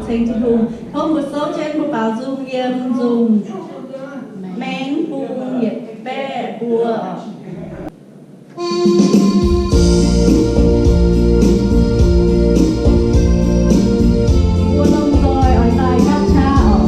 ceng Tin-Hungh. Tov mbuo souv jienv mbuo baaux nzung yiem nzung maengx bung yietc baeqv mbuo. Mbuo lomh nzoih oix daaih gapv qaqv oc.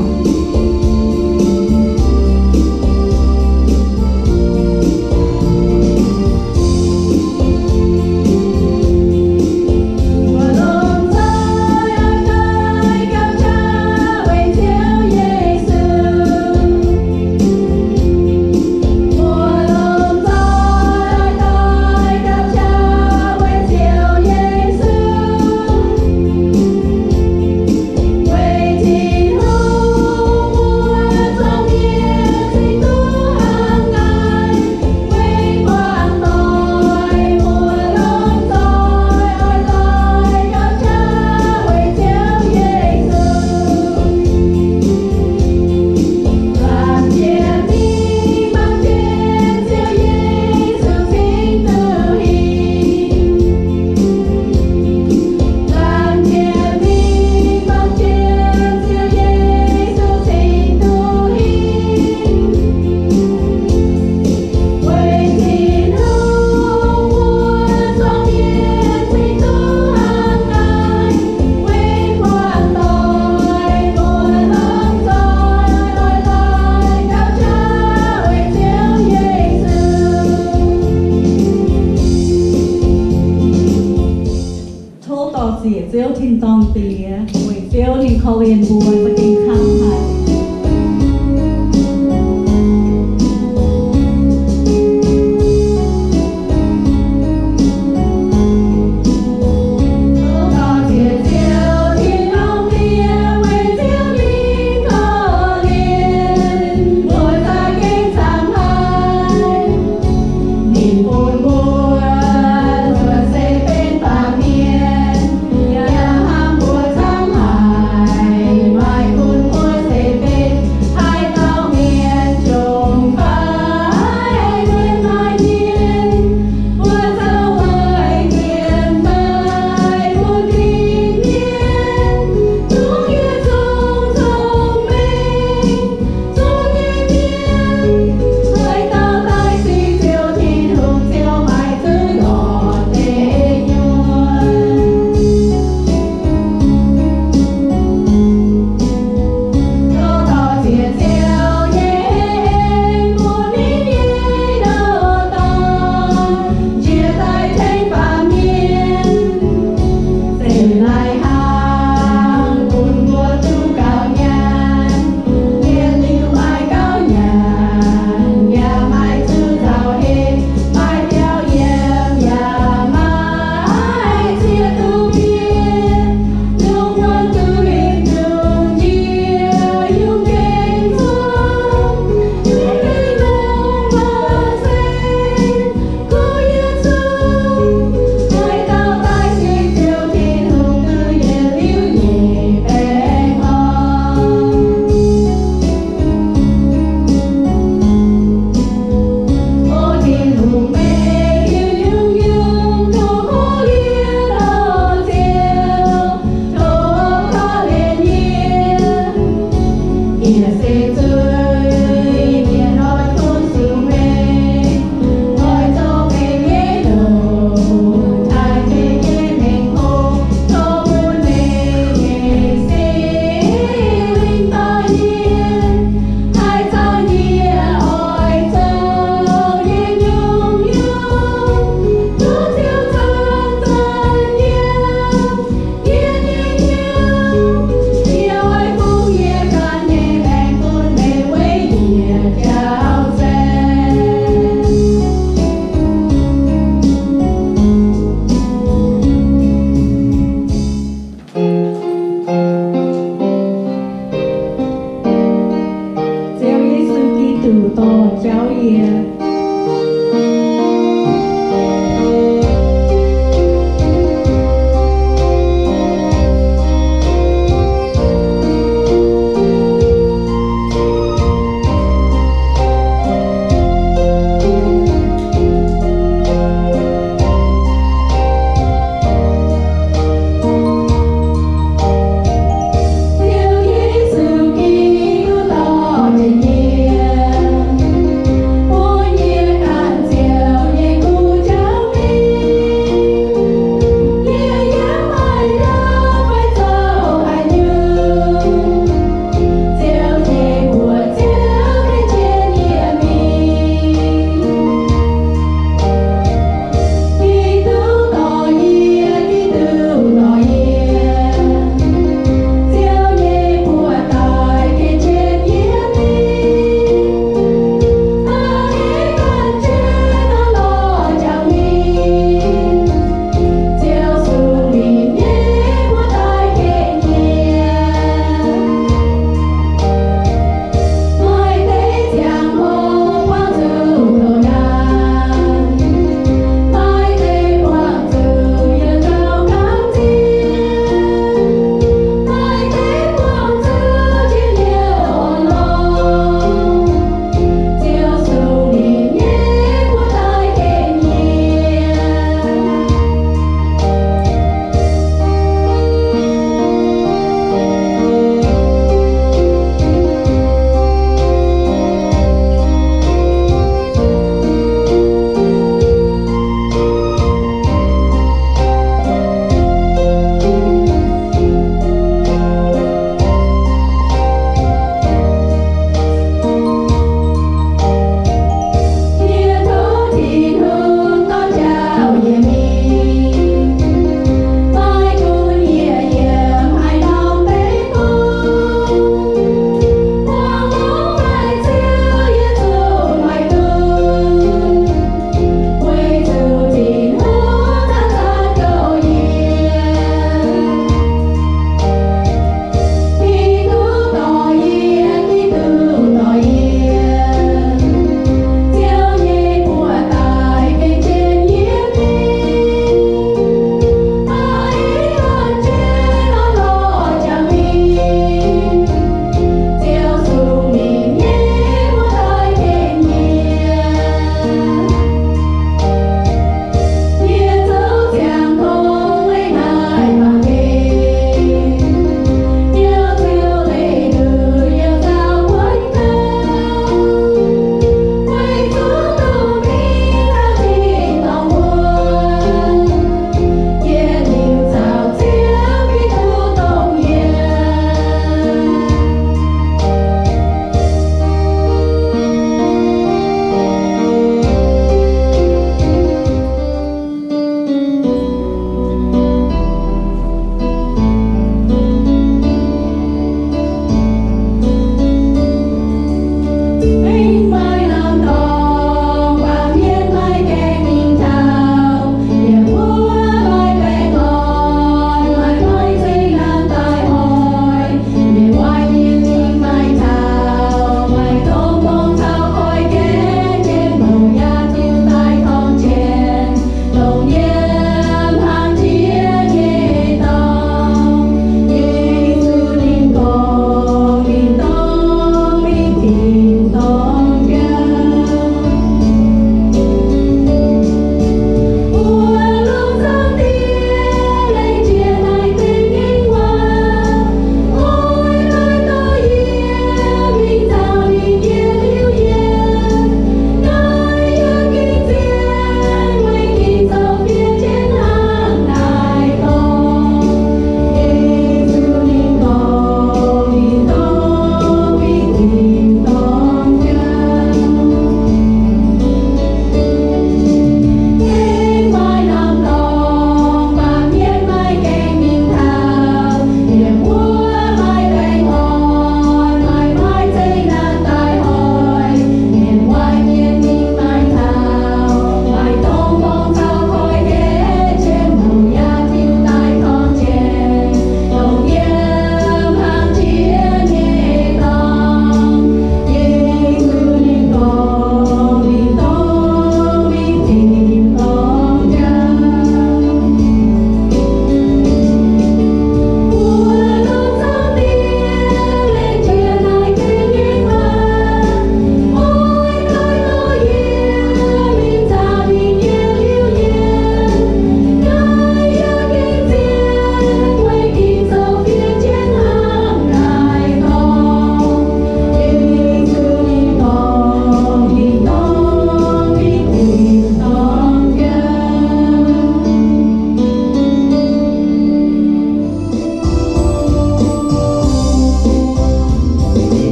Tov dor-ziec Ziouv tin-dorngh Diex, weic Ziouv ninh korv-lienh mbuo za'gengh camv haic.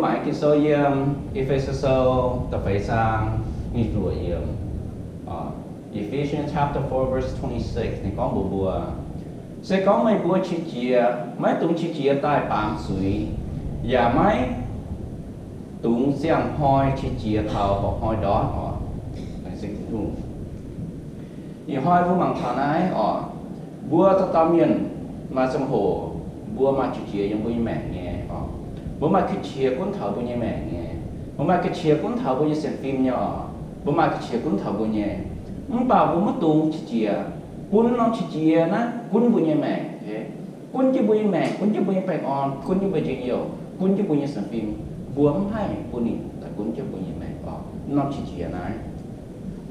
Mangc Ging-Sou yiem E^fe^so Sou da'feix zaang nyic ziepc luoqc yiemc. Ephesians chapter four verse twenty-six, ninh gorngv mbuox mbuo, se gorngv meih mbuo qiex jiez, maiv dungx qiex jiez daaih baamz zuiz, yaac maiv dungx ziangh hnoi qiex jiez taux mba'hnoi ndortv oc. Ih hnoi mbuo mangc taux naaiv oc, mbuo dauh dauh mienh maaih ziangh hoc mbuo maaih qiex jiez yiem mbuo nyei maengc nyei oc. Mbuo maaih qiex gunv taux mbuo nyei maengc nyei. Mbuo maaih qiex gunv taux mbuo nyei sienx fim nyei oc. Mbuo maaih qiex gunv taux mbuo nyei. Mv baac mbuo maiv dungx qiex jiez. Bun norm qiex jiez naaiv gunv mbuo nyei maengc, gunv jienv mbuo nyei maengc, gunv jienv mbuo nyei baengh orn, gunv jienv mbuo njien-youh, gunv jienv mbuo nyei sienx fim. Mbuo mv haih bun ninh daaih gunv jienv mbuo nyei maengc oc. Norm qiex jiez naaiv,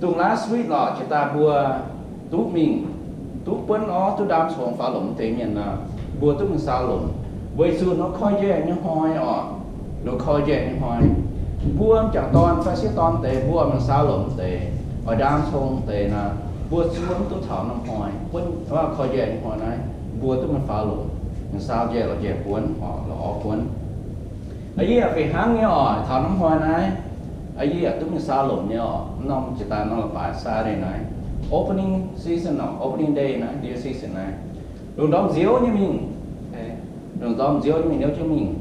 dongh last week lorqc, jiex daaih mbuo duqv mingh, duqv buonv orv, duqv ndaam congx faaux lomc deix mienh nor, mbuo duqv mingh saau lomc. Weic zuqc nor korv-nqaeqv nyei hnoi oc, nor korv-nqaeqv nyei hnoi, mbuo m'jangc dorn fai sieqv dorn deix, mbuo mingh saau lomc deix, oix ndaam congx deix nor, mbuo zuov mv duqv taux norm hnoi, buonv korv-nqaeqv nyei hnoi naaiv, mbuo duqv mingh faaux lomc, mingh saau njaih lorz njaih buonv oc, lorz orv buonv. Aa, yie yaac fih hnangv nyei oc, taux norm hnoi naaiv, aa, yie yaac duqv mingh saau lomc nyei oc. Norm jiex daaih norm leiz-baaix Saturday naaiv, opening season oc, opening day naaiv, new season naaiv, lungh ndorm nziouv nyei mingh, lungh ndorm nziouv nyei mingh, nziouv jienv mingh.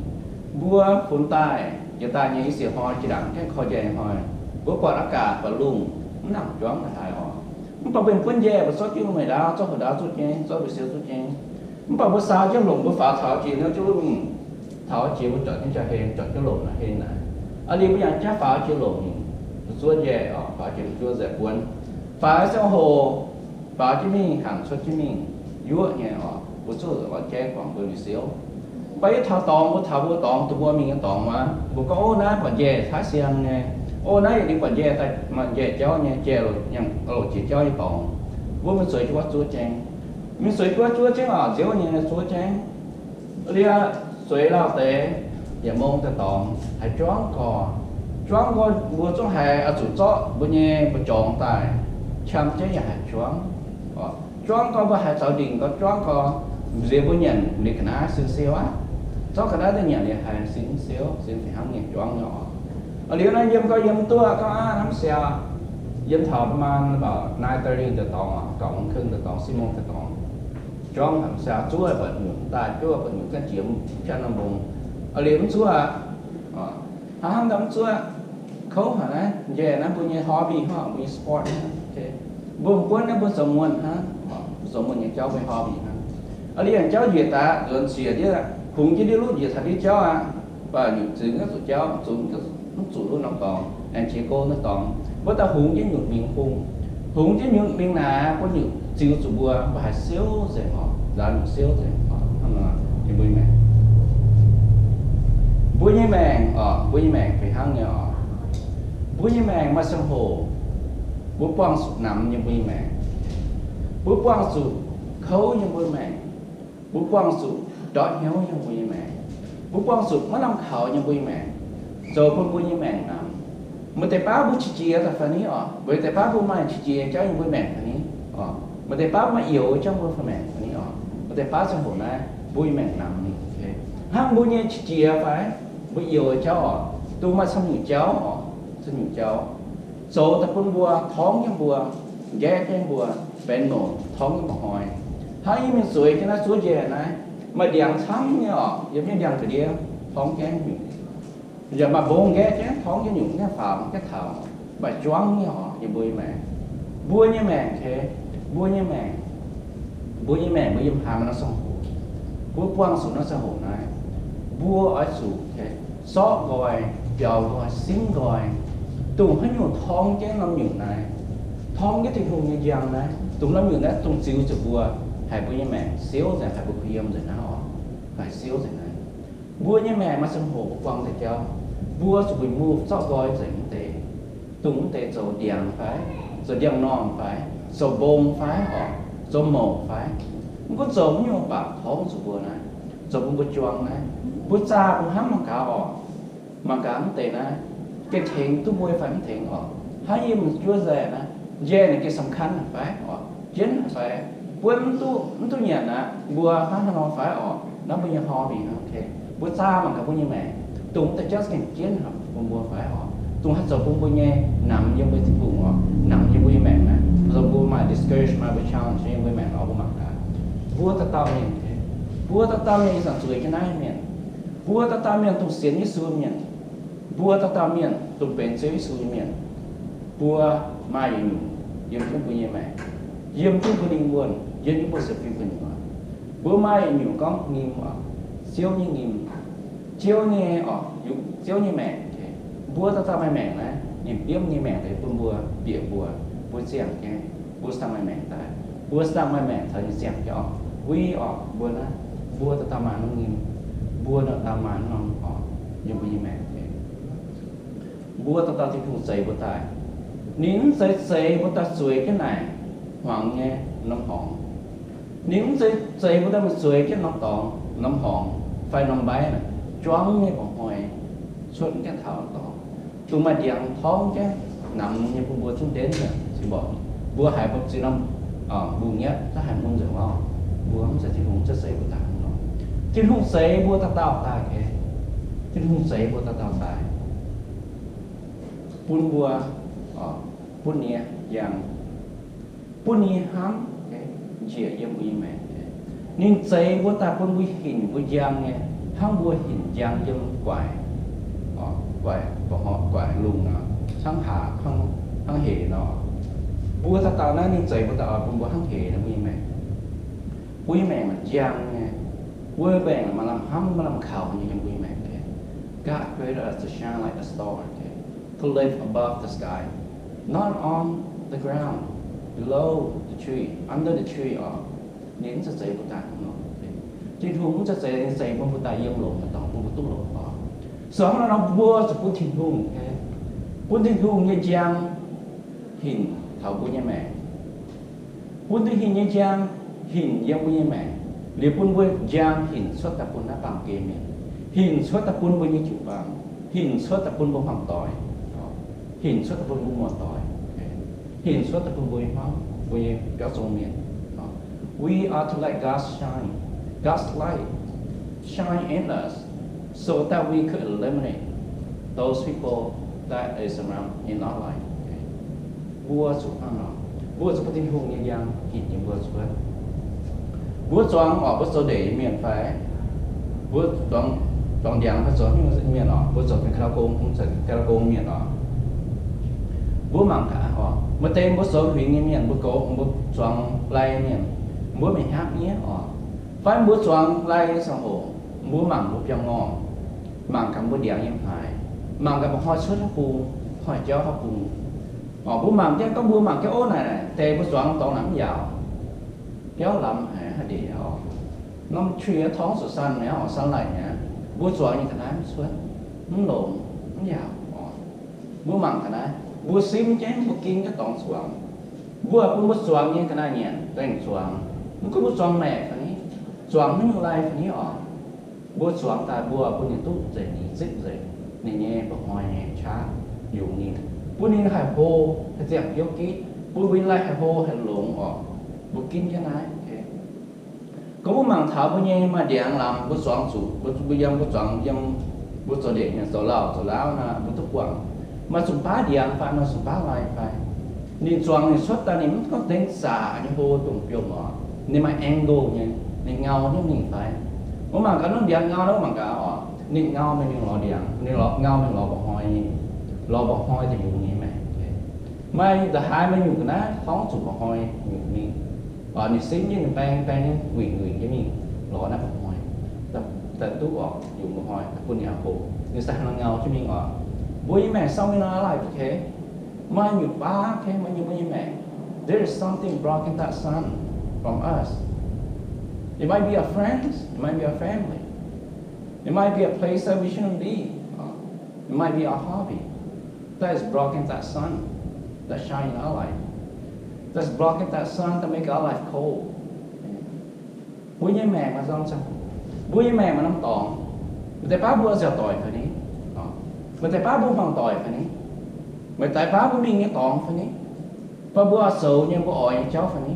Mbuo funx daaih, jiex daaih nyei i ziex hnoi, jiex ndaangc gaengh korv-nqaeqv hnoi, mbuo buatc อากาศ buatc lungh mv nangc juangv daaih haaix oc. Mv baac mbuo mbuonv njaeh, mbuo zorqv jienv mingh maiv ndaauv, zorqv houx ndaauv zuov jienv, zorqv mbuo siou zuov jienv. Mv baac mbuo saau jienv longc, mbuo faaux taux jiex nziouv jienv wuov mingh, taux jiex mbuo juangc jienv jauv-hlen, juangc jienv lomc naaic hlen naaic. Aa, liuz mbuo yaac jaav faaux jiex lomc mingh, mbuo zuov njaeh oc, faaux jiex mbuo zuov nzaih buonv. Faaux ziangh hoc, faaux jienv mingh, hanc cuotv jienv mingh, yuoqv nyei oc, mbuo zuqc lorz jaiv guangc mbuo nyei siou. Mv baac yie taux dorngx, mbuo taux mbuo dorngx, dongh mbuo mingh nyei dorngx wuov, mbuo gorngv, ov, naaiv buatc njaeh taaix siang nyei, ov, naaiv yietc liuz buatc njaeh daaih, maaih njaeh jauv nyei, njaeh loc jiex jauv nyei dorngx. Mbuo mingh zueiz jienv wuov zuov jienv, mingh zueiz jienv wuov zuov jienv oc, nziouv nyei zuov jienv. Liuz zueiz lauh deix, yietc mong daaih dorngx, haiz juangv gorx. Juangv gorx mbuo zungv haiz oix zuqc zorqv mbuo nyei mbu'jorngx daaih qam jienv yaac haiz juangv. Juangv gorx mbuo haiz zaux ndingc gorx, juangv gorx, nziex mbuo nyanc liuz ga'naaiv sin siou aqv. Zorqv ga'naaiv daaih nyanc liuz haiz sin mv siou, sin fih hnangv nyei juangv nyei oc. Liuz naaiv yiem gorx yiem duqv gorngv aqv, hnamv siau, yiem taux ประมาณ about nine thirty daaih dorngx oc, เก้าโมงครึ่ง daaih dorngx, สิบโมง daaih dorngx. Juangv hnamv siau, zuov buatc nyungc daaih, zuov buatc nyungc ganh jiex jatv norm mbong. Liuz mv zuov aqv. Hnangv haaix mv zuov, kouv haic naaiv, njaeh naaiv mbuo nyei hobby hnangv, mbuo nyei sport hnangv. Mbuo buonv naaiv mbuo zoux muonh hnangv, mbuo zoux muonh nyei jauv mbuo nyei hobby hnangv. Liuz yangh jauv njiec daaih nzuonx siec ndiev, hungx jienv ndiev lutv njiec taux ndiev jauv aqv, mv baac nyungc ziux mv zuqc jauv, zuqc mv zuqc lutv norm dorngx, aengx jiex go naaiv dorngx. Mbuo daaih hungx jienv nyutc mingh hungh, hungx jienv nyutc mingh naaic, mbuo nyutc ziux zuqc mbuo, mbuo haiz siouv nzengc oc, nzaaux nyutc siouv nzengc oc. Hnangv nor, yie mbuo nyei maengc, mbuo nyei maengc oc, mbuo nyei maengc fih hnangv nyei oc. Mbuo nyei maengc maaih ziangh hoc mbuo buangh zuqc namx nyei mbuo nyei maengc. Mbuo buangh zuqc kouv nyei mbuo nyei maengc. Mbuo buangh zuqc ndortv hnyouv nyei mbuo nyei maengc. Mbuo buangh zuqc maiv lamh kaux nyei mbuo nyei maengc, zoux bun mbuo nyei maengc namx. Maaih deix baav mbuo qiex jiez daaih fai ni oc, maaih deix baav mbuo maaih qiex jiez jauv nyei mbuo maengc fai ni oc, maaih deix baav maaih youz jauv mbuo fai maengc fai ni oc, maaih deix baav ziangh hoc naaiv mbuo nyei maengc namx mingh. Hnangv mbuo nyei qiex jiez fai mbuo youz jauv oc, dongh maaih camv nyungc jauv oc, camv nyungc jauv zoux daaih bun mbuo, torngv jienv mbuo, nqaeqv jienv mbuo, benx nouc torngv jienv mba'hnoi. Hnangv yie mingh zueiz jienv naaiv zuov njaeh naaiv, maaih ndiangx camv nyei oc, yiem jienv ndiangx ga'ndiev torngv jienv nyungc. Yaac maaih mbong nqaeqv jienv torngv jienv nyungc, jienv faaux jienv taux, maaih juangv nyei oc, yiem mbuo nyei maengc. Mbuo nyei maengc, mbuo nyei maengc, mbuo nyei maengc, mbuo yiem haaix maaih norm ziangh hoc, mbuo buangh zuqc norm ziangh hoc naaiv, mbuo oix zuqc sortv nqoi, biaux nqoi, simv nqoi, dongh haaix nyungc torngv jienv norm nyungc naaiv, torngv jienv Tin-Hungh nyei njang naaiv, dongh norm nyungc naaiv dongh ziux zuqc mbuo, haiz mbuo nyei maengc siouv nzengc, haiz mbuo kuh yiem nzengc naaiv oc, haiz siouv nzengc naaiv. Mbuo nyei maengc maaih ziangh hoc mbuo buangh deix jauv, mbuo zuqc mbuo move zorqv nqoi nzengc mv deix, dongh mv deix zoux ndiangx fai, zoux ndiangx-normh fai, zoux mbong fai oc, zoux mouc fai, mv gunv zoux haaix nyungc baac torngv zuqc mbuo naaiv, zoux bun mbuo juang naaiv, mbuo zaah mbuo hnamv mangc gaax oc. Mangc gaax mv deix naaiv, gengh tengx duqv mbuo fai mv tengx oc. Hnangv yie mingh juov nzaih naaiv, njaeh naaic gengh สำคัญ fai oc, jienv fai, buonv mv duqv, mv duqv nyanc aqv, mbuo hnangv haaix nor fai oc. Naaiv mbuo nyei hobby, mbuo zaah mangc gaax mbuo nyei maengc. Dongh wuov deix jauv gengh jienv bun mbuo fai oc. Dongh haih zoux bun mbuo nyei namx yiem mbuo Tin-Hungh oc, namx yiem mbuo nyei maengc naaiv, zoux mbuo maaih discourage, maaih mbuo challenge yiem mbuo maengc oc, mbuo mangc gaax. Mbuo dauh dauh mienh, mbuo dauh dauh mienh ih zanc zueiz jienv naaiv mienh, mbuo dauh dauh mienh dongh sienx Yesu mienh, mbuo dauh dauh mienh dongh benx Ziouv Yesu nyei mienh, mbuo maaih yietc nyungc yiem jienv mbuo nyei maengc, yiem jienv mbuo lingh wuonh, yiem jienv mbuo sienx fim gu'nyuoz. Mbuo maaih yietc nyungc gorngv nyim oc, Ziouv nyei nyim, Ziouv nyei oc, Ziouv nyei maengc. Mbuo dauh dauh maaih maengc naaiv, ninh biomv nyei maengc daaih bun mbuo, bieqc mbuo, mbuo ziangh jienv, mbuo sanh maaih maengc daaih, mbuo sanh maaih maengc caux ninh ziangh jienv oc. Uix oc, mbuo naaiv, mbuo dauh dauh maaih norm nyim, mbuo dauh dauh maaih norm oc, yiem mbuo nyei maengc. Mbuo dauh dauh Tin-Hungh zeix mbuo daaih. Ninh mv zeiz zeix mbuo daaih zueiz jienv naaic hmuangx nyei norm horngz. Ninh mv zeiz zeix mbuo daaih zueiz jienv norm dorngx, norm horngz, fai norm mbaiv, juangv nyei mba'hnoi cuotv jienv taux dorngx, dongh maaih ndiangx torngv jienv namx nyei bun mbuo zungv ndenv. Mbuo haiz mbuo zinh norm mbungh nyatv, zungv haiz mun nzengc oc. Mbuo mv zeiz Tin-Hungh zeix mbuo daaih. Tin-Hungh zeix mbuo dauh dauh daaih. Tin-Hungh zeix mbuo dauh dauh daaih, bun mbuo, bun ninh njang, bun ninh hnamv njiec yiem mbuo nyei maengc. Ninh zeix mbuo daaih bun mbuo hinc mbuo njang nyei, hnangv mbuo hinc njang yiem guaaic, guaaic, guaaic lungh nor, hnangv haac, hnangv hec nor. Mbuo dauh dauh naaiv ninh zeix mbuo daaih oix bun mbuo hnangv hec nor mbuo nyei maengc. Mbuo nyei maengc maaih njang nyei. Mbuo maengc maaih lamh hnamv, maaih lamh kaux nyei yiem mbuo nyei maengc. God created us to shine like a star, to live above the sky, not on the ground, below the tree, under the tree oc. Ninh mv zeiz zeix mbuo daaih nor. Tin-Hungh mv zeiz zeix, ninh zeix bun mbuo daaih yiem longx daaih dorngx bun mbuo duqv longx oc. So hnangv naaiv nor mbuo zuqc bun Tin-Hungh, bun Tin-Hungh nyei njang hinc taux mbuo nyei maengc. Bun Tin-Hungh nyei njang hinc yiem mbuo nyei maengc, liuz bun mbuo njang hinc cuotv daaih bun naaiv baamh gen mienh, hinc cuotv daaih bun mbuo nyei jiu-baang, hinc cuotv daaih bun mbuo hmuangv doic, hinc cuotv daaih bun mbuo muoz-doic, hinc cuotv daaih bun mbuo nyei hmuangv, mbuo nyei biauv zong mienh. We are to let God's shine, God's light shine in us, so that we could illuminate those people that is around in our life. Mbuo zuqc hnangv nor, mbuo zuqc bun Tin-Hungh nyei njang hinc nyei mbuo cuotv. Mbuo zuangx oc, mbuo zoux ndeic nyei mienh fai mbuo zuangx ndiangx fai zoux hnyouv mienh oc, mbuo zoux ga'ndiev gong, ga'ndiev gong mienh oc. Mbuo mangc gaax oc, maaih deix mbuo zoux huingx nyei mienh, mbuo goux, mbuo zuangx lai mienh, mbuo mingh hnyapv miev oc, fai mbuo zuangx lai ziangh hoc, mbuo mangc mbuo biangh ngorh, mangc gaax mbuo ndiangx nyei haaix, mangc gaax mba'hnoi cuotv haaix bung, hnoi jauv haaix bung. Oc, mbuo mangc jienv gorngv mbuo mangc jienv, ov, naaic deix mbuo zuangx dorngx naaic mv yaauc, biauv lamz haic, haaix ndeic oc, norm tree torngv zuqc sanh mi'aqv oc, sunlight mi'aqv. Mbuo zuangx nyei ga'naaiv mv cuotv, mv longx, mv yaauc oc. Mbuo mangc ga'naaiv, mbuo simv jienv, mbuo ginv jienv dorngx zuangx. Mbuo bun mbuo zuangx nyei ga'naaiv nyanc, dengh zuangx. Mv gunv mbuo zuangx maeqc fai ni, zuangx maiv nyungc lai fai ni oc, mbuo zuangx daaih mbuo bun ninh duqv nzengc, ninh zipv nzengc ninh nyei mba'hnoi nyei qaqv yungz ninh, bun ninh haih hlo, haih ziangh hnyouv gitv, bun mbuo nyei lai haih hlo haih longx oc. Mbuo ginv jienv naaiv. Gorngv mbuo mangc taux mbuo nyei maaih ndiangx lamz, mbuo zuangx zuqc, mbuo yiem, mbuo zuangx yiem, mbuo zoux ndeic mienh, zoux lauh zoux laauv nor, mbuo duqv buangh maaih zunc baav ndiangx fai maaih zunc baav lai fai. Ninh zuangx ninh cuotv daaih ninh mv gorngv tengx zaqc nyei hlo dongh biomv oc. Ninh maaih angle nyei, ninh ngau nyei mingh fai. Mbuo mangc gaax norm ndiangx ngau nor, mbuo mangc gaax oc, ninh ngau mingh, mingh lorz ndiangx, ninh lorz, ngau mingh lorz mba'hnoi, lorz mba'hnoi daaih yungz ninh maengc. Maaih da'haaix maaih nyungc ga'naaiv torngv zuqc mba'hnoi nyungc mingh. Oc, ninh simv jienv ninh baeng, baeng jienv, nguic, nguic jienv mingh lorz naaiv mba'hnoi, daaih duqv oc, yungz mba'hnoi daaih bun ninh aqv. Ninh se hnangv nor ngau jienv mingh oc. Mbuo nyei maengc song in our life, okay? Maaih nyungc baav, okay? Maaih nyungc mbuo nyei maengc, there is something blocking that sun from us. It might be a friend, it might be a family, it might be a place that we shouldn't be, it might be a hobby that is blocking that sun that shine in our life, that's blocking that sun that make our life cold. Mbuo nyei maengc maaih norm ziangh hoc, mbuo nyei maengc maaih norm dorngx. Maaih deix baav mbuo nziaauc doic fai ni? Maaih deix baav mbuo hmuangv doic fai ni? Maaih deix baav mbuo mingh nyei dorngx fai ni? Fai mbuo oix zoux nyei, mbuo oix nyei jauv fai ni?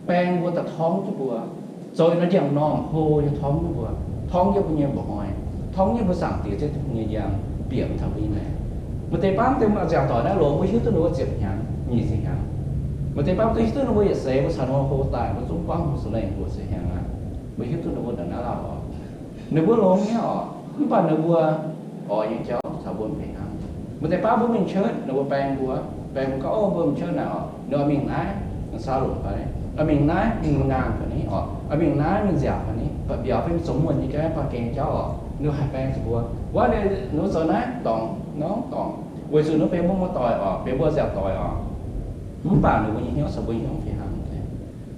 Baeng mbuo daaih torngv jienv mbuo, zoux yietc norm ndiangx-normh hlo nyei torngv jienv mbuo, torngv jienv mbuo nyei mba'hnoi. torngv jienv mbuo Zaangc Diex Ziouv Tin-Hungh nyei njang, bieqc mv taux mbuo nyei maengc. Maaih deix baav deix mbuo ziangh doic naaiv longx, mbuo hiuv duqv ninh mbuo ziepc hnyangx, nyic ziepc hnyangx. Maaih deix baav mbuo hiuv duqv ninh mbuo yietc seix mbuo caux ninh mbuo hlo daaih, mbuo zungv buangv mbuo zuqc lengh mbuo ziepc hnyangx aqv. Mbuo hiuv duqv ninh mbuo ndongc naaiv lauh oc. Ninh mbuo longx nyei oc, mv baac ninh mbuo oix nyei jauv caux mbuo mv fih hnangv. Maaih deix baav mbuo mingh church, ninh mbuo baeng mbuo, baeng mbuo gorngv, ov, mbuo mingh church naaic oc, ninh oix mingh naaiv, mingh salon fai, oix mingh naaiv, mingh ngaanh fai ni oc, oix mingh naaiv, mingh nziaauc fai ni, ba'biaux fai mingh zoux muonh nyei jauv, mingh baah geng jauv oc, ninh mbuo haih baeng zuqc mbuo. Wuov deix ninh mbuo zoux naaiv dorngc, norm dorngc, weic zuqc ninh mbuo benx mbuo muoz-doic oc, benx mbuo nziaauc doic oc. Mv baac ninh mbuo nyei hnyouv caux mbuo nyei hnyouv fih hnangv.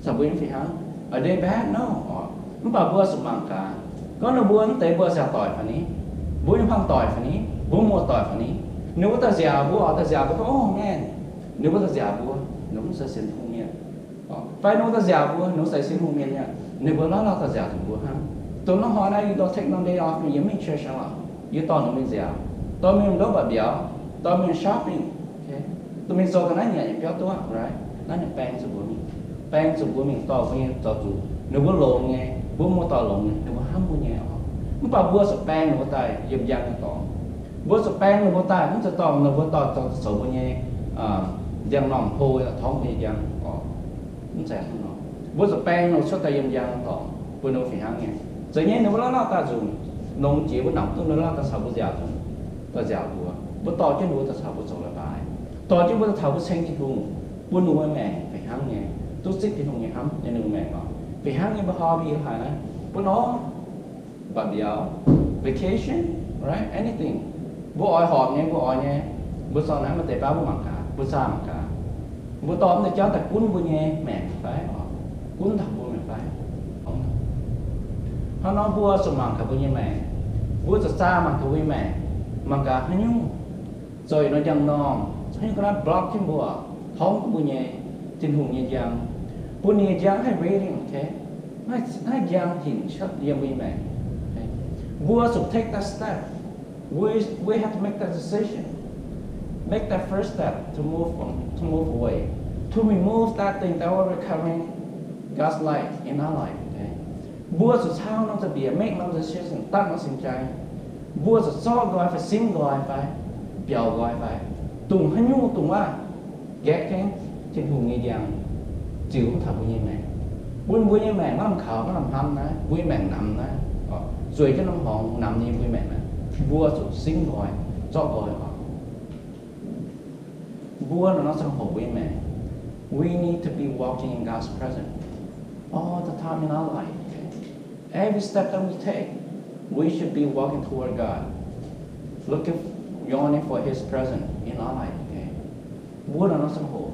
Caux mbuo nyei fih hnangv. Are they bad? No oc. Mv baac mbuo zuqc mangc gaax, gorngv ninh mbuo mv deix mbuo nziaauc doic fai ni, mbuo nyei hmuangv doic fai ni, mbuo muoz-doic fai ni, ninh mbuo daaih nziaauc mbuo oc, daaih nziaauc mbuo gorngv, oh man, ninh mbuo daaih nziaauc mbuo, ninh mbuo mv zeiz sienx Tin-Hungh mienh. Fai ninh mbuo daaih nziaauc mbuo, ninh mbuo zeiz sienx Tin-Hungh mienh nyei, ninh mbuo laav laav daaih nziaauc zuqc mbuo hnangv. Dongh naaiv hnoi naaiv, you don't take no day off, yie mingh church hnangv lorqc. Yie dorh ninh mingh nziaauc, dorh mingh ndouv ba'biaux, dorh mingh shopping, dorh mingh zoux ga'naaiv nyanc nyei biauv duqv, right? Naaiv ninh baeng zuqc mbuo mingh, baeng zuqc mbuo mingh dorh mbuo nyei zoux zuqc ninh mbuo longx nyei, mbuo muoz-doic longx nyei, ninh mbuo hnamv mbuo nyei oc. Mv baac mbuo zuqc baeng ninh mbuo daaih yiem njang nyei dorngx. Mbuo zuqc baeng ninh mbuo daaih mv zeiz dorh ninh mbuo dorh zoux, zoux mbuo nyei njang-normh hlo torngv mbuo nyei njang oc. Mv zeiz hnangv nor. Mbuo zuqc baeng ninh cuotv daaih yiem njang nyei dorngx bun ninh mbuo fih hnangv nyei. Zeiz nyei ninh mbuo laav laav daaih nzunc, longx jiex mbuo namx duqv ninh laav daaih caux mbuo nziaauc nzunc, daaih nziaauc mbuo. Mbuo dorh jienv ninh mbuo daaih caux mbuo zoux leiz-baaix, dorh jienv mbuo daaih caux mbuo ceng Tin-Hungh, bun ninh mbuo maengc fih hnangv nyei, duqv zipv Tin-Hungh nyei hnamv nyei ninh mbuo maengc oc. Fih hnangv nyei mbuo hobby haaix naaiv, mbuo norm ba'biaux, vacation, right? Anything. Mbuo oix horpc nyei, mbuo oix nyei, mbuo zorqv naaiv maaih deix baav mbuo mangc gaax, mbuo zaah mangc gaax. Mbuo dorh mv deix jauv daaih gunv mbuo nyei maengc fai oc, gunv taux mbuo maengc fai. Hnangv nor mbuo zuqc mangc gaax mbuo nyei maengc. Mbuo zuqc zaah mangc gaax mbuo nyei maengc, mangc gaax haaix nyungc zoux yietc norm njang-normh, haaix nyungc ga'naaiv block jienv mbuo, torngv mbuo nyei, Tin-Hungh nyei njang, bun ninh nyei njang haih radiant, okay? Haih njang hinc cuotv yiem mbuo nyei maengc. Mbuo zuqc take that step. We, we have to make that decision. Make that first step to move from, to move away, to remove that thing that will recovering God's light in our life. Okay? Mbuo zuqc cau norm za'biec, make norm decision, ตัดสินใจ. Mbuo zuqc zorqv nqoi fai simv nqoi fai biaux nqoi fai dongh haaix nyungc dongh waac gaeqv jienv Tin-Hungh nyei njang ziux mv taux mbuo nyei maengc, bun mbuo nyei maengc maiv lamh kaux, maiv lamh hnamv naaiv, mbuo nyei maengc namx naaiv, zueiz jienv norm horngz namx nyei mbuo nyei maengc naaiv, mbuo zuqc simv nqoi, zorqv nqoi oc. Mbuo naaiv norm ziangh hoc mbuo nyei maengc, we need to be walking in God's presence all the time in our life. Every step that we take, we should be walking toward God, looking, yearning for His presence in our life. Okay? Mbuo naaiv norm ziangh hoc,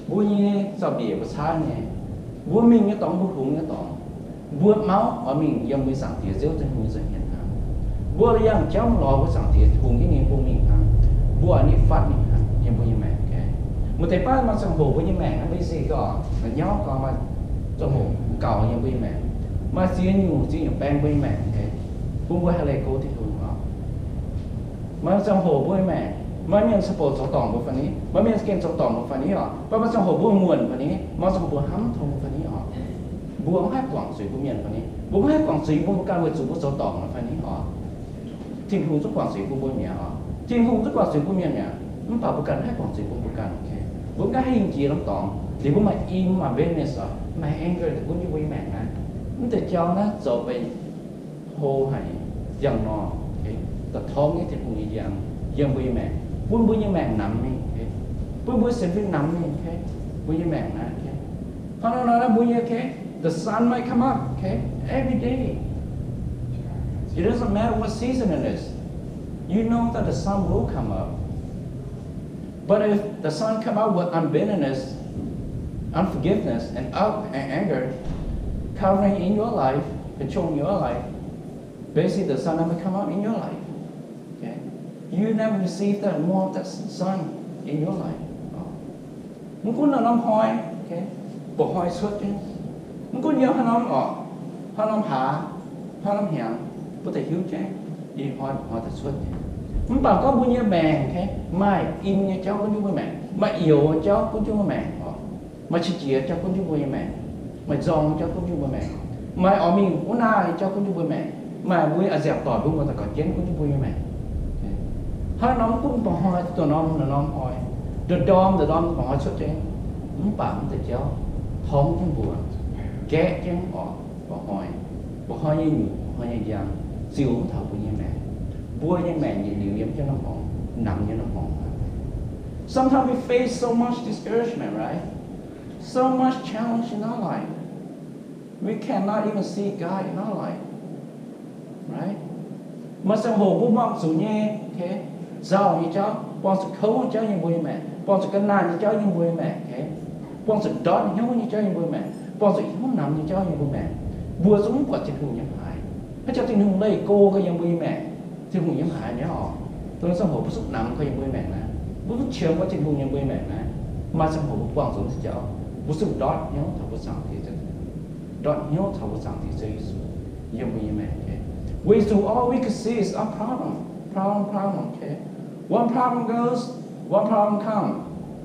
mbuo nyei zaux-mbiec mbuo caaiv nyei, mbuo mingh nyei dorngx, mbuo hungx nyei dorngx, mbuo mauv oix mingh yiem mbuo Zaangc Diex Ziouv Tin-Hungh nyei za'hmien hnangv. Mbuo yangh jauv lorz mbuo Zaangc Diex Tin-Hungh nyei, ninh mbuo mingh hnangv. Mbuo oix nitv fatv mingh hnangv yiem mbuo nyei maengc. Maaih deix baav maaih ziangh hoc mbuo nyei maengc naaiv mbuo se gorngv la'nyauv gorngv maaih ziangh hoc gaux yiem mbuo nyei maengc, maaih ziex nyungc ziex nyungc baeng mbuo nyei maengc, bun mbuo haih leih go Tin-Hungh oc. Maaih ziangh hoc mbuo nyei maengc, maaih mienh ziouc bouc zoux dorngc mbuo fai ni, maaih mienh gengh zoux dorngc mbuo fai ni oc. Mv baac maaih ziangh hoc mbuo muonc fai ni, maaih ziangh hoc mbuo hnamv tong fai ni oc. Mbuo mv haih guangc zuiz bun mienh fai ni, mbuo mv haih guangc zuiz bun mbuo ganh weic zuqc mbuo zoux dorngc fai ni oc. Tin-Hungh zungv guangc zuiz bun mbuo mi'aqv oc. Tin-Hungh zungv guangc zuiz bun mienh mi'aqv. Mv baac mbuo ganh mv haih guangc zuiz bun mbuo ganh. Mbuo mv haih hingh jiex norm dorngx liuz mbuo maaih im, maaih bitterness oc, maaih anger daaih gunv jienv mbuo nyei maengc naaiv. Mv deix jauv naaiv zoux benx hlo haic, njang-normh, daaih torngv nyei Tin-Hungh nyei njang yiem mbuo nyei maengc, bun mbuo nyei maengc namx mingh, bun mbuo sienx fim namx mingh, mbuo nyei maengc naaiv. Hnangv nor naaiv mbuo nyei, okay, the sun might come up, okay, every day. It doesn't matter what season it is. You know that the sun will come up. But if the sun come up with unbitterness, unforgiveness, and up and anger covering in your life, controlling your life, basically the sun never come up in your life. Okay? You never receive that warmth, that sun in your life. Mv gunv norm hnoi, okay, mba'hnoi cuotv jienv, mv gunv yiem haaix norm oc, haaix norm hlaax, haaix norm hnyangx, mbuo daaih hiuv jienv, ih hnoi mba'hnoi daaih cuotv nyei. Mv baac gorngv mbuo nyei maengc, okay, maaih im nyei jauv gunv jienv mbuo maengc, maaih youx jauv gunv jienv mbuo maengc oc, maaih qiex jiez jauv gunv jienv mbuo nyei maengc, maaih nzorng jauv gunv jienv mbuo maengc, maaih oix mingh wuov naaiv nyei jauv gunv jienv mbuo maengc, Maaih mbuo a'nziaauc doic mbuo muoz-doic gauh jienv gunv jienv mbuo nyei maengc. Hnangv norm gunv mba'hnoi, dongh norm, norm hnoi, dongh ndorm, dongh ndorm mba'hnoi cuotv jienv, mv baac mv deix jauv torngv jienv mbuo, gaeqv jienv orqc, mba'hnoi, mba'hnoi nyei nyungc, mba'hnoi nyei njang, ziux mv taux mbuo nyei maengc. Mbuo nyei maengc yietc liuz yiem jienv norm horngz, namx nyei norm horngz. Sometimes we face so much discouragement, right? So much challenge in our life. We cannot even see God in our life. Right? Maaih ziangh hoc mbuo buangh zuqc nyei, okay, nzauh nyei jauv, buangh zuqc kouv nyei jauv yiem mbuo nyei maengc, buangh zuqc ga'naaiv nyei jauv yiem mbuo nyei maengc, okay, buangh zuqc ndortv hnyouv nyei jauv yiem mbuo nyei maengc, buangh zuqc hnyouv namx nyei jauv yiem mbuo nyei maengc, mbuo zungv mv buatc Tin-Hungh nyei haaix. Haaix jaax Tin-Hungh leih go gau yiem mbuo nyei maengc, Tin-Hungh nyei haaix nyei orqc. Dongh ziangh hoc mbuo zungv namx gau yiem mbuo nyei maengc naaiv, mbuo zungv qiemx gau Tin-Hungh yiem mbuo nyei maengc naaiv. Maaih ziangh hoc mbuo buangh zuqc naaiv jauv, mbuo zungv ndortv hnyouv taux mbuo Zaangc Diex, ndortv hnyouv taux mbuo Zaangc Diex Ziouv Yesu yiem mbuo nyei maengc. Okay, weic zuqc all we could see is a problem, problem, problem. Okay, one problem goes, one problem come.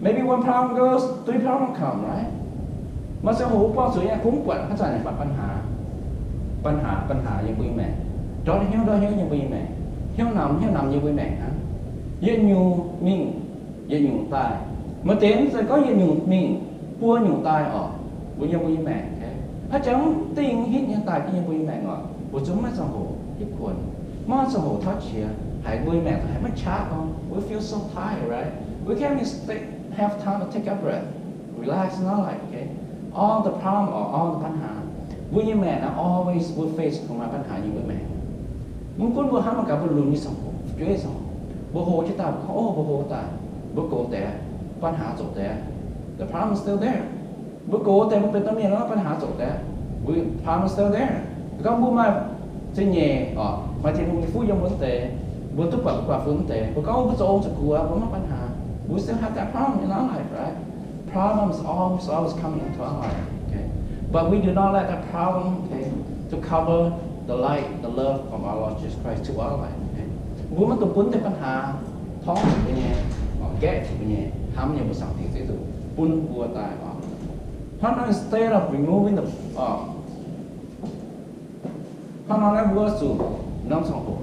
Maybe one problem goes, three problem come, right? Maaih ziangh hoc mbuo buangh zuqc nyei, kungx buatc haaix zanc yaac buatc ปัญหา, ปัญหา, ปัญหา yiem mbuo nyei maengc. Ndortv hnyouv, ndortv hnyouv yiem mbuo nyei maengc. Hnyouv namx, hnyouv namx yiem mbuo nyei maengc hnangv. Yietc nyungc mingh, yietc nyungc daaih. Maaih deix mv zeiz gorngv yietc nyungc mingh, buo nyungc daaih orqc, mbuo yiem mbuo nyei maengc. Okay, haaix jaax mv dingh hitv nyei daaih yiem mbuo nyei maengc orqc, mbuo zungv maiv ziangh hoc hitv kuonx, maiv ziangh hoc tauv qiex, haiz mbuo nyei maengc haiz maiv qaqv gorngv, we feel so tired, right? We can't even stay, have time to take a breath, relax in our life, okay? All the problem or all the ปัญหา, mbuo nyei maengc naaiv always will face ปัญหา yiem mbuo maengc. Mv gunv mbuo hnamv mangc gaax mbuo lunx nyei ziangh hoc, fu'jueiv ziangh hoc, mbuo hlo jienv daaih, mbuo gorngv, oh, mbuo hlo daaih, mbuo gox deix, ปัญหา zoqc deix, the problem is still there. Mbuo gox deix, mbuo benx domh mienh nor, ปัญหา zoqc deix, we, problem is still there. Gorngv mbuo maaih zingh nyeic orqc, maaih Tin-Hungh nyei fuqv yiem mbuo wuov deix, mbuo duqv buatc mbuo guaax fun wuov deix, mbuo gorngv mbuo zoux ong zoux guoqv, mbuo maiv ปัญหา. We still have that problem in our life, right? Problems always, always coming into our life, okay? But we do not let that problem, okay, to cover the light, the love of our Lord Jesus Christ to our life, okay? Mbuo maiv dungx bun deix ปัญหา torngv mbuo nyei, nqaeqv mbuo nyei, hnamv nyei mbuo Zaangc Diex Ziouv Yesu bun mbuo daaih orqc. Hnangv nor, instead of removing the, orqc, hnangv nor naaiv mbuo zuqc norm ziangh hoc,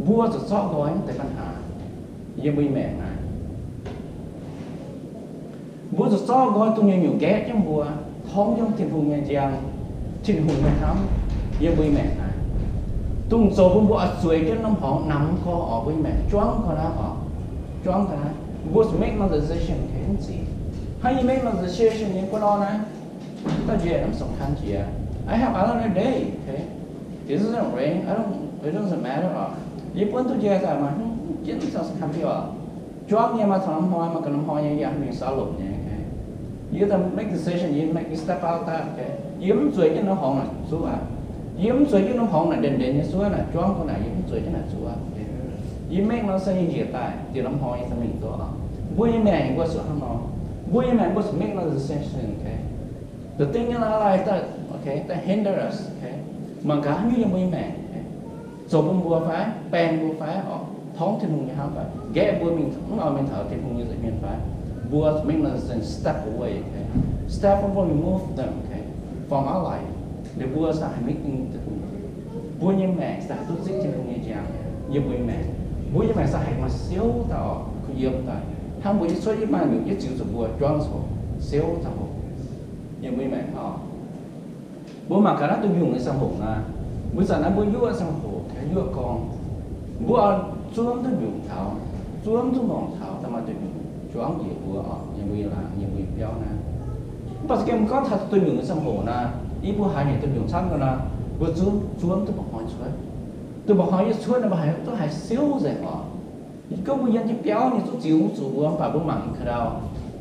mbuo zuqc zorqv nqoi deix ปัญหา yiem mbuo nyei maengc naaiv. Mbuo zuqc zorqv nqoi dongh nyungc-nyungc nqaeqv jienv mbuo, torngv jienv Tin-Hungh nyei njang, Tin-Hungh nyei hnamv yiem mbuo nyei maengc naaiv, dongh zoux bun mbuo oix zueiz jienv norm horngz namx gorx orqc, mbuo nyei maengc juangv gorx naaiv orqc, juangv gorx naaiv. Mbuo zuqc make norm decision, okay, mv zic. Hnangv yie make norm decision nyei gu'nor naaiv, dauh njiec mv สำคัญ jiex. I have another day, okay? It doesn't rain, I don't, it doesn't matter orqc. Yie buonv duqv njiec daaih maaih haaix jienv สำคัญ diuh orqc. Juangv nyei maaih taux norm hnoi, maaih ga'naaiv hnoi nyei yaac mingh saalopc nyei, okay? Yie daaih make decision, yie make, yie step out daaih, okay? Yie mv zueiz jienv norm horngz naaic zuov. Yie mv zueiz jienv norm horngz naaic ndenc ndenc nyei zuov naaic, juangv gorx naaic, yie mv zueiz jienv naaic zuov, okay? Yie make norm decision njiec daaih, dieh norm hnoi yie daaih mingh duqv orqc. Mbuo nyei maengc mbuo zuqc hnangv nor. Mbuo nyei maengc mbuo zuqc make norm decision, okay? The thing in our life that, okay, that hinder us, okay, mangc gaax haaix nyungc yiem mbuo nyei maengc, okay, zoux bun mbuo fai, baeng mbuo fai, orqc, torngv Tin-Hungh nyei hnamv fai, nqaeqv mbuo mingh, mv oix mingh taux Tin-Hungh nyei nza'hmien fai, mbuo make the decision step away, okay, step away, remove them, okay, from our life. Liuz mbuo sa haih maiv dingh Tin-Hungh. Mbuo nyei maengc sa haih duqv zipv Tin-Hungh nyei njang yiem mbuo nyei maengc. Mbuo nyei maengc sa haih maaih siouv daaih orqc, kuh yiem daaih. Hnangv mbuo yietv cuotv yietv maaih nyungc yietv ziux zuqc mbuo juangv ziangh hoc, siouv ziangh hoc yiem mbuo nyei maengc orqc. Mbuo mangc gaax naaiv dunh nyungc nyei ziangh hoc naaiv, mbuo zanc naaiv mbuo yuoqv ziangh hoc, yuoqv gorngv, mbuo zuov mv duqv nyungc taux, zuov mv duqv ngorc taux da'maaih dunh nyungc juangv njiec mbuo orqc, yiem mbuo nyei laangz, yiem mbuo nyei biauv naaiv. Mv baac za'gengh gorngv taux dunh nyungc nyei ziangh hoc naaiv, yie mbuo haiz nyungc dunh nyungc camv gau naaiv, mbuo zuov, zuov mv duqv mba'hnoi cuotv. Duqv mba'hnoi yietv cuotv naaiv, mbuo haiz duqv haiz siouv nzengc orqc. Gorngv mbuo yiem jienv biauv nyei zungv ziux mv zuqc mbuo, mv baac mbuo mangc ka'ndau,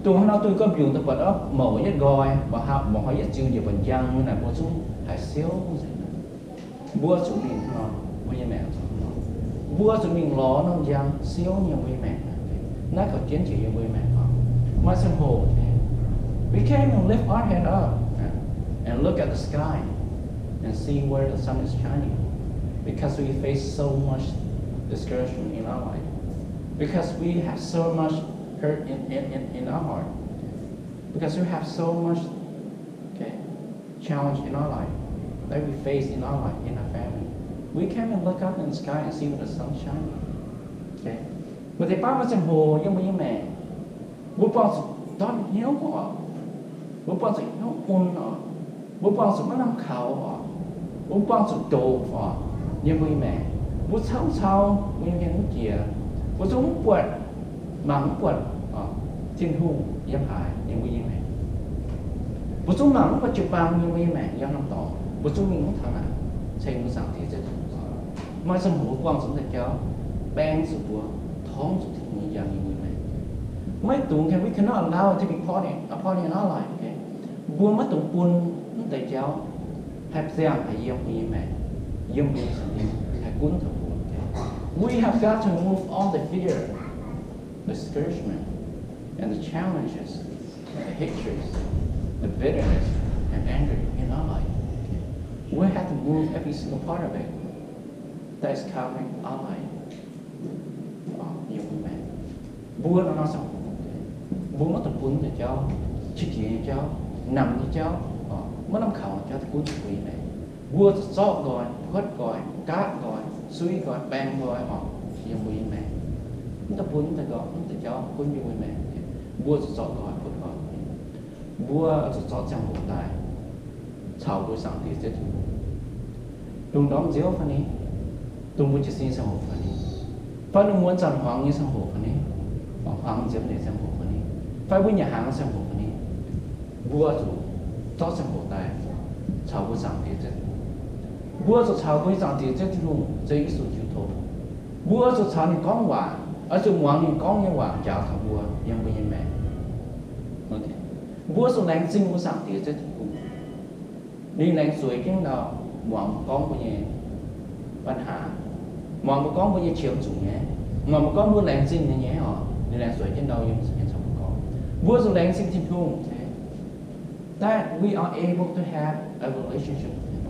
dongh haaix nor dongh gorngv mbiungc daaih buatc mouc yietv nqoi, mba'hnoi yietv ziux njiec buatc njang nyei naaic, mbuo zungv haiz siouv nzengc. Mbuo zuqc mingh hnangv nor, mbuo nyei maengc zuqc hnangv nor. Mbuo zuqc mingh lorz norm njang siouv nyei mbuo nyei maengc. Naaiv gauh jienv jiex yiem mbuo nyei maengc oc. Maaih ziangh hoc, we can't even lift our head up and look at the sky and see where the sun is shining because we face so much discouragement in our life, because we have so much hurt in, in, in, in our heart, because we have so much, okay, challenge in our life that we face in our life, in our family. We can't even look up in the sky and see when the sun shines. Okay? Maaih deix baav maaih ziangh hoc yiem mbuo nyei maengc, mbuo buangh zuqc ndortv hnyouv oc. Mbuo buangh zuqc hnyouv mun oc. Mbuo buangh zuqc maiv lamh kaux oc. Mbuo buangh zuqc doqc oc. Yiem mbuo nyei maengc, mbuo cauv cau mbuo nyei mienh mv jiex. Mbuo zungv mv buatc, mangc mv buatc Tin-Hungh yiem haaix yiem mbuo nyei maengc. Mbuo zungv mangc mv buatc jiu-baang yiem mbuo nyei maengc yiem norm dorngx. Mbuo zungv mingh mv taux naaic ceng mbuo Zaangc Diex Ziouv Tin-Hungh. Maaih ziangh hoc mbuo buangh zuqc mv deix jauv baeng zuqc mbuo, torngv zuqc Tin-Hungh nyei njang yiem mbuo nyei maengc. Maiv dungx, we cannot allow it to be poured in, poured in our life, okay? Mbuo maiv dungx bun mv deix jauv haih ziangh haih yiem mbuo nyei maengc, yiem mbuo nyei sienx fim, haih gunv taux mbuo. We have got to remove all the fear, the discouragement, and the challenges, the hatreds, the bitterness, and anger in our life. We have to move every single part of it that is covering our life. Mbuo nor nor ziangh hoc, mbuo maiv dungx bun mv deix jauv, qiex jiez nyei jauv, namx nyei jauv, maiv lamh kaux nyei jauv daaih gunv mbuo nyei maengc. Mbuo zuqc zorqv nqoi, puotv nqoi, gaatv nqoi, suiv nqoi, baeng nqoi oc, yiem mbuo nyei maengc. Mv dungx bun mv deix nqoi, mv deix jauv gunv yiem mbuo nyei maengc. Mbuo zuqc zorqv nqoi, puotv nqoi. Mbuo zuqc zorqv ziangh hoc daaih caux mbuo Zaangc Diex Ziouv Tin-Hungh. Lungh ndorm nziouv fai ni, dongh mbuo jiez sin nyei ziangh hoc fai ni, fai lungh muonz zanc hmuangx nyei ziangh hoc fai ni, hmuangx nziemx nyei ziangh hoc fai ni, fai mbuo nyanc hnaangx nyei ziangh hoc fai ni, mbuo zuqc zorqv ziangh hoc daaih caux mbuo Zaangc Diex Ziouv Tin-Hungh. Mbuo zuqc caux mbuo Zaangc Diex Ziouv Tin-Hungh, Ziouv Yesu jiu tong. Mbuo zuqc caux ninh gorngv waac, oix zuqc muangx ninh gorngv nyei waac njaaux taux mbuo yiem mbuo nyei maengc. Mbuo zuqc laengz zingh mbuo Zaangc Diex Ziouv Tin-Hungh. Ninh laengz zueiz jienv ndau muangx mbuo gorngv mbuo nyei ปัญหา, muangx mbuo gorngv mbuo nyei qiemx zuqc nyei, muangx mbuo gorngv mbuo laengz zingh nyei nyei oc. Ninh laengz zueiz jienv ndau yiem mbuo gorngv. Mbuo zuqc laengz zingh Tin-Hungh, that we are able to have a relationship with Him.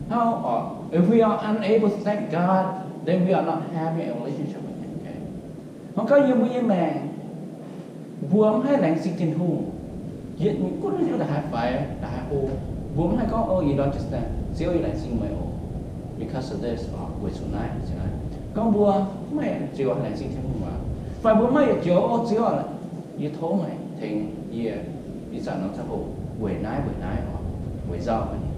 How, if we are unable to thank God, then we are not having a relationship with Him. Okay? Hnangv gorngv yiem mbuo nyei maengc, mbuo mv haih laengz zingh Tin-Hungh, yietc nyungc gunv haaix nyungc, ndongc haaix faix, ndongc haaix hlo, mbuo mv haih gorngv, O, yie ndorm jiez sin daaih, Ziouv, yie laengz zingh meih oc, because of this, weic zuqc naaiv, weic zuqc naaiv. Gorngv mbuo mv haih ziouc laengz zingh Tin-Hungh aqv, fai mbuo mv haih yietc joux, O Ziouv, yie tov meih tengx yie ih zanc norm ziangh hoc weic naaiv weic naaiv oc, weic nzauh fai ni,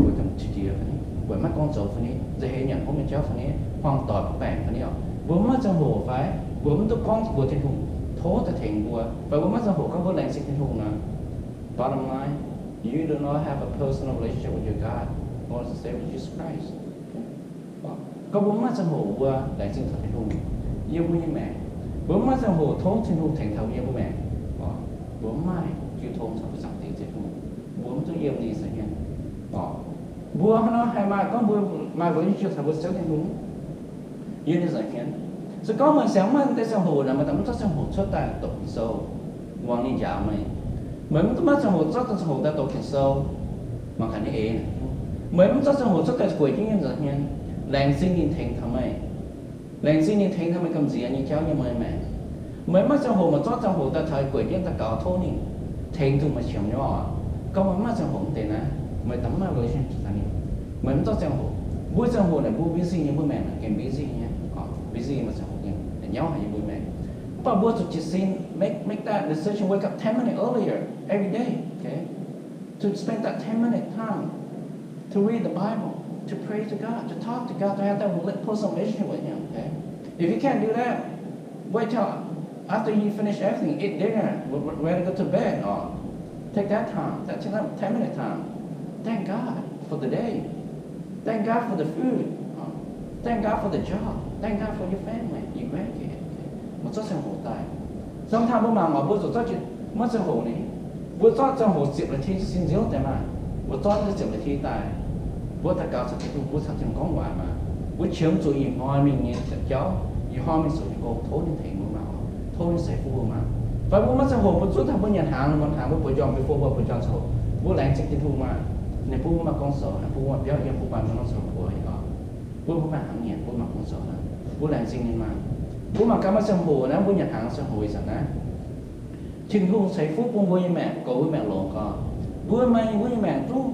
weic gamh qiex jiez fai ni, weic maiv gorngv zoux fai ni, nza'heix nyanc hopv nyei jauv fai ni, hmuangx doic mv baengc fai ni oc. Mbuo mv maaih ziangh hoc fai? Mbuo mv duqv gorngv mbuox Tin-Hungh tov daaih tengx mbuo, fai mbuo maiv maaih ziangh hoc gorngv mbuo laengz zingh Tin-Hungh nor, bottom line, you do not have a personal relationship with your God, Lord and Savior Jesus Christ. Gorngv mbuo mv maaih ziangh hoc mbuo laengz zingh taux Tin-Hungh yiem mbuo nyei maengc, mbuo mv maaih ziangh hoc tov Tin-Hungh tengx taux yiem mbuo maengc, mbuo mv maaih jiu tong caux mbuo Zaangc Diex Ziouv Tin-Hungh, mbuo mv duqv yiem ninh nza'hmien. Mbuo hnangv nor haih maaih gorngv mbuo maaih relationship caux mbuo Ziouv Tin-Hungh yiem ninh nza'hmien. Se gorngv meih sienx maiv maaih deix ziangh hoc naaic, meih daaih mv zorqv ziangh hoc cuotv daaih doqc Ging-Sou, muangx ninh njaaux meih. Meih mv maaih ziangh hoc zorqv ziangh hoc daaih doqc Ging-Sou, mangc gaax ninh eix. Meih mv zorqv ziangh hoc cuotv daaih gueic jienv yiem nza'hmien, laengz zingh ninh tengx taux meih. Laengz zingh ninh tengx taux meih gamh nziex nyei jauv yiem meih maengc. Meih mv maaih ziangh hoc, meih zorqv ziangh hoc daaih taux gueic jienv daux gaux tov ninh tengx duqv meih qiemx nyei oc. Gorngv meih mv maaih ziangh hoc mv deix naaiv, meih daaih mv maaih relationship caux ninh. Meih mv zorqv ziangh hoc. Mbuo ziangh hoc naaic mbuo busy nyei, mbuo maengc naaic gengh busy nyei, busy nyei, maaih ziangh hoc gengh nyauv haic yiem mbuo maengc. Mv baac mbuo zuqc jiez sin, make, make that decision, wake up ten minutes earlier every day, okay? To spend that ten minute time to read the Bible, to pray to God, to talk to God, to have that rela-, personal relationship with Him, okay? If you can't do that, wait till after you finish everything, eat dinner, w-, w-, ready to go to bed, or take that time, that ten, ten minute time. Thank God for the day. Thank God for the food. Thank God for the job. Thank God for your family, your grandkids. Mbuo zorqv ziangh hoc daaih. Sometimes mbuo mangc oc, mbuo zuqc zorqv maiv ziangh hoc ni. Mbuo zorqv ziangh hoc ziepc นาที jiez sin nziouv daaih maah. Mbuo zorqv naaiv ziepc นาที daaih, mbuo daux gaux caux Tin-Hungh, mbuo caux Tin-Hungh gorngv waac maah. Mbuo qiemx zuqc ih hnoi mingh nyei jauv, ih hnoi mingh zoux nyei gong, tov ninh tengx mbuo maah, tov ninh ceix fuqv mbuo maah. Fai mbuo maiv ziangh hoc, mbuo zuqc taux mbuo nyanc hnaangx, mbuo hnangx mbuo bueix njormh, before mbuo bueix njormh ziangh hoc, mbuo laengz zingh Tin-Hungh maah. Ninh bun mbuo maaih gong zoux, ninh bun mbuo maaih biauv yiem, bun mbuo maaih nor zoux buoz oc. Bun mbuo maaih hnaangx nyanc, bun mbuo maaih gong zoux naaic, mbuo laengz zingh ninh maah. Mbuo mangc gaax maaih ziangh hoc naaiv, mbuo nyanc hnaangx ziangh hoc ih zanc naaiv, Tin-Hungh ceix fuqv bun mbuo nyei maengc, goux mbuo maengc longx gau. Mbuo maaih mbuo nyei maengc duqv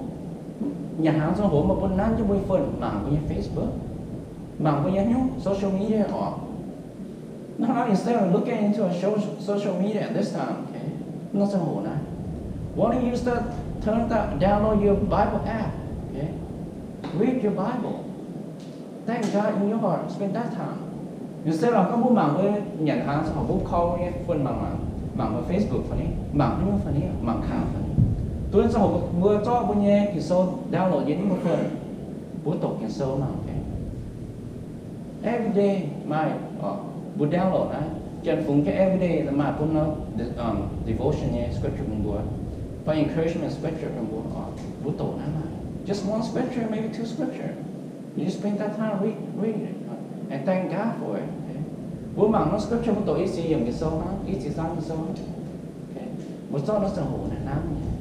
Nyanc hnaangx ziangh hoc meih bun nanv jienv mbuo nyei phone mangc mbuo nyei Facebook, mangc mbuo nyei hnyouv social media oc. Now, instead of looking into a social, social media at this time, okay, norm ziangh hoc naaiv, why don't you start turn that, download your Bible app, okay? Read your Bible. Thank God in your heart. Spend that time. Instead of gorngv mbuo mangc mbuo nyanc hnaangx ziangh hoc mbuo koi mbuo nyei phone mangc, mangc, mangc mbuo Facebook fai ni, mangc hnyouv fai ni, mangc kangx fai ni. Duqv ziangh hoc mbuo zorqv mbuo nyei Ging-Sou download yiem mbuo phone, mbuo doqc Ging-Sou mangc. Every day maaih, mbuo download naaiv, janx-fungx jienv every day maaih bun norm devotion nyei scripture bun mbuo, fai encouragement scripture bun mbuo, mbuo doqc naaiv maah. Just one scripture, maybe two scripture. You just spend that time read, read it, and thank God for it. Mbuo mangc norm scripture, mbuo doqc i ziex yiemc Ging-Sou hnangv, i ziex zaang Ging-Sou hnangv. Mbuo zorqv norm ziangh hoc naaiv hnamv nyei,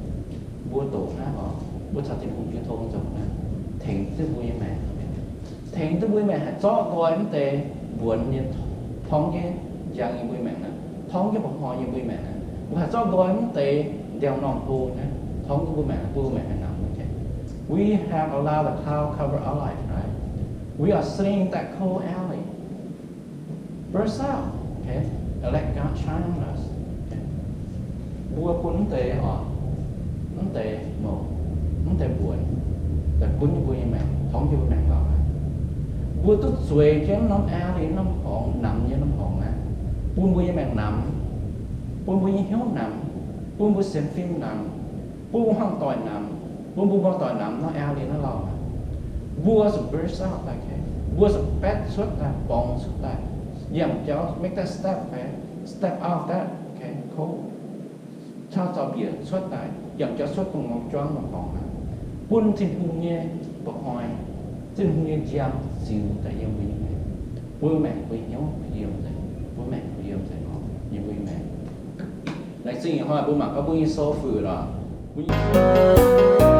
mbuo doqc naaiv oc, mbuo caux Tin-Hungh jiu tong nzengc naaiv, tengx duqv mbuo nyei maengc, tengx duqv mbuo nyei maengc haih zorqv nqoi mv deix mbuonx nyei, torngv jienv njang yiem mbuo nyei maengc naaiv, torngv jienv mba'hnoi yiem mbuo nyei maengc naaiv. Mbuo haih zorqv nqoi mv deix ndiangx-normh hlo naaiv, torngv duqv mbuo maengc, bun mbuo maengc haih namx. We have allowed the cloud cover our life, right? We are sitting in that cold alley. Burst out, okay, and let God shine on us. Mbuo bun mv deix oc, mv deix mouc, mv deix mbuonx daaih gunv jienv mbuo nyei maengc, torngv jienv mbuo maengc lorqc. Mbuo duqv zueiz jienv norm alley, norm horngz, namx nyei norm horngz naaiv, bun mbuo nyei maengc namx, bun mbuo nyei hnyouv namx, bun mbuo sienx fim namx, bun mbuo hmuangv doic namx, bun mbuo muoz-doic namx norm alley naaiv lorqc. Mbuo zuqc burst out daaih, mbuo zuqc baetv cuotv daaih, borngz cuotv daaih, yangh jauv, make that step, okay, step out of that, okay, cold. Caux zaux-mbiec cuotv daaih, yangh jauv cuotv dongh norm juangv norm horngz naaiv, bun Tin-Hungh nyei mba'hnoi, Tin-Hungh nyei njang ziux daaih yiem mbuo nyei maengc. Mbuo maengc mbuo hnyouv yiem nzengc, mbuo maengc mbuo yiem nzengc oc, yiem mbuo nyei maengc. Laengz zingh ih hnoi mbuo mangc gaax mbuo nyei sou fuc oc. Mbuo nyei sou